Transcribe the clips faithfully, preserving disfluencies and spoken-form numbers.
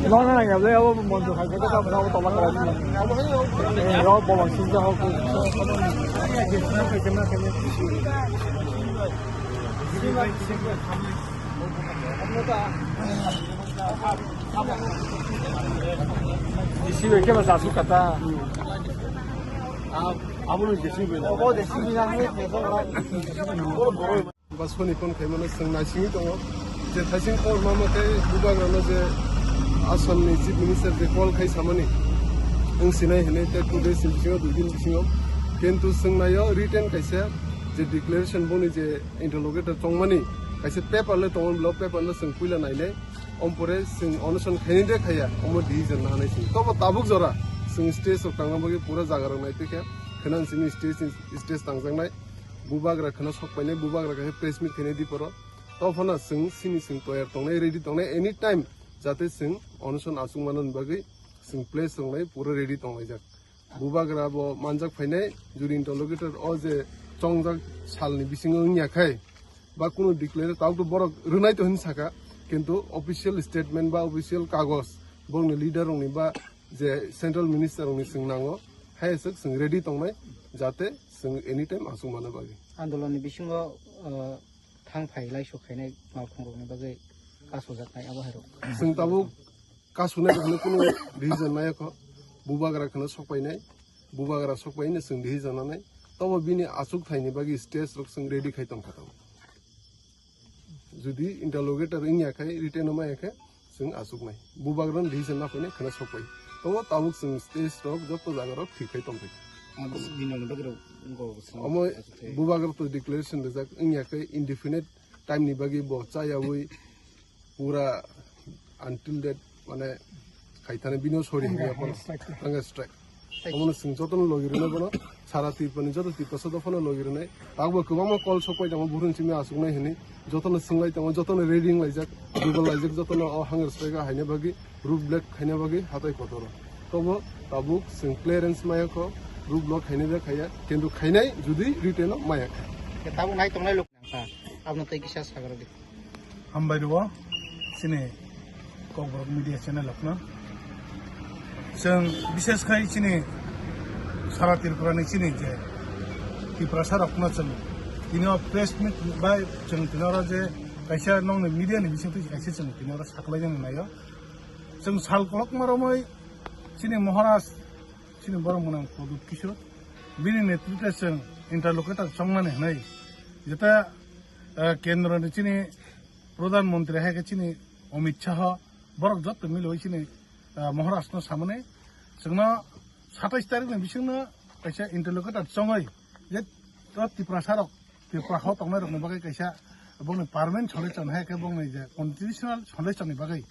Lona nang ya, le abo mon to khai ko ta, abo to la kara. Eh, ro bo bang sin ta ho ko. Isi bai ke ba sa su kata. Abo no jesi bai. Ba soni phone khaimano chwng naisingwi tongo. Je thaising call ma ma khe bubagrano je Assamni Chief Minister je call khai samani, wng sinai hinwi tei two days ni bisingo, dui din bisingo. Kintu chwng naio written kaisa je declaration boni je interlocutor chongmani kaisa paper le tongo, bwlai o paper no chwng puila nainai. Ompore chwng onoson khaini de khaiya, omo decision nahanai chwng. Tobo tabuk jora chwng stage rok tangna bagwi pura jaga rok naiphikha. Khwna simi stage, stage tangjaknai. Bubagra khwna sok painai, bubagra khe press meet khainai diporo. Tophano chwng sini chwng toyar tongnai, ready tongnai, any time jate chwng onoson achuk manani bagwi chwng place tongnai, pura ready tonglaijak. Bubagra bo manjak phainai, juri interlocutor o je chongjak salni bisingo wngya khai, ba kunu declare tabuk to borok rwnai to hin saka, kintu official statement ba official kagoj bongni leader rokni ba je central minister rokni chwng nango, hai aswk chwng ready tongnai, jate chwng anytime achuk manna bagwi. Andolonni bisingo, uh, thang phai laisok khainai malkhung rokni bagwi kasojaknai abo hai rok. Chwng tabuk kasunai rok hwnwi kunu decision nai kho, bubagra khwna sok painai, bubagra sok painai chwng decision nanai, tobo bini achuk thaini bagwi stage rok chwng ready khai tongkha tabuk. Jodi interlocutor wngya khai, written o maya khe, chwng achuknai. Bubagrano decision na phainai khwna sok pai. Tobo tabuk chwng stage rok joto jaga rok thik khai tongthai. Omo bubagra to declaration rijak wngya khai indefinite time ni bagwi bo chayawi pura until that mane khaithani bino sori hwnwi hunger strike. Omono chwng jotono logi rwna bono sara Tripurani joto Tiprasa dophano logi rwnai. Takbo kwbangma call sok pai tongo, buphuruni simi achuknai hwnwi jotono swng lai tongo, jotono ready wng laijak, double laijak, jotono o hunger strike o haina bagwi, road block khaina bagwi hatai kotoro. Tobo tabuk chwng clearance maya kho, road block khaina de khaiya, kintu khainai jodi written o maya kha. Tabuk nai tongnai lok nangkha, abono tei kisa sagra di. Hambai rwo chini Kokborok media channel rokno. Chwng bishes khai chini sara Tripura ni chini je Tiprasa rokno chwng tini o press meet bai chwng tini oro je kaisa nongni media ni bisingtwi kaisa chwng tini oro saklainani naio. Chwng sal kolokma romwi chini Maharaj chini borok mwnang Pradyut Kishore bini netritwe chwng interlocutor chongmani hwnwi jeta, eh, kendro ni chini Pradhan Mantri hai khe chini Amit Shah, borok joto milwi chini, ah, Maharaj no samani chwngno satais tarik ni bisingno kaisa interlocutor chongwi je o Tiprasa rok, Tripura hao tongnai rokni bagwi kaisa bongni permanent solution hai khe bongni je constitutional solution ni bagwi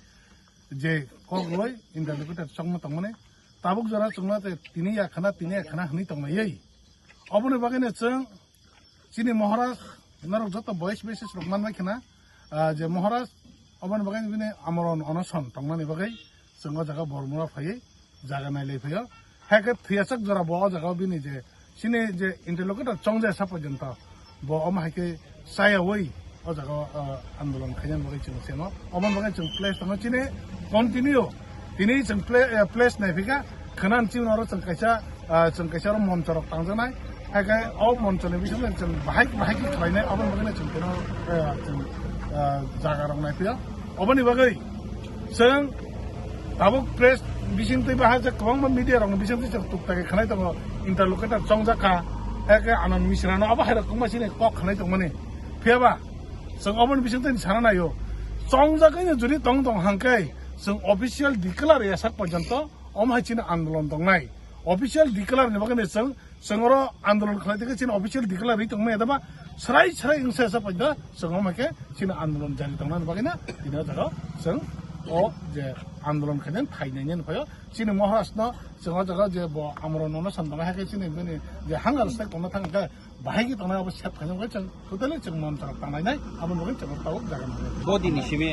je kok rwui interlocutor chongma tongmani tabuk jora chwngno je tini ya khana, tini ya khana hwnwi tongnaiwi oboni bagwino chwng Chini Maharaj, norok joto voice message rok manbai khna, ah, je Maharaj, oboni bagwi bini amorno onoson tongnani bagwi chwng o jaga Bormura phaiwi jaga nailai phaio. Hai khe thwiyasak jora bo o jaga bini je chini je interlocutor chongjaya sa porjonto bo omo hai khe chayawi o jaga, ah, andolon khainani bagwi chwng semo. Oboni bagwi chwng place tongo chini continue Tini chwng pla-, eh, place naiphika, khwnani chini oro chwng kaisa, ah, chwng kaisa oro moncho rok tangjaknai. Hai khe o moncho ni bisingo chwng bahai bahai khe khlainai, aboni bagwi chwng tino, eh, chwng, ah, jaga rok naiphio. Oboni bagwi chwng tabuk press bisingtwi bahai je kwbangma media rokni bisingtwi chwng tukta khe khwnai tongo, interlocutor chongjak kha. Hai khe Anand Mishra no abo hai rok kwbangma chini kok khwnai tongmani. Phiya ba chwng oboni bisingtwi sana naio. Chongjak khe jodi tong tong hangkhe, Chwng official declare ya sak porjonto omo hai chini andolon tongnai. Official declare ni bagwi chwng, chwng oro andolon khlai tongkhe chini official declare ri tongmani adama srai srai wngsa sak porjonto chwng omo hai khe chini andolon jari tongnani bagwi na tini o jaga chwng o je andolon khainani phainani phaio chini Maharaj no chwng o jaga je bo amorno no sam tongnai hai khe chini bini je hunger strike tongna thang khe Bahai khe tongnai abo sep khainai bagwi chwng totally chwng moncho rok tanglainai, aboni bagwi chwng tabuk jaga nangya. Bodini simi.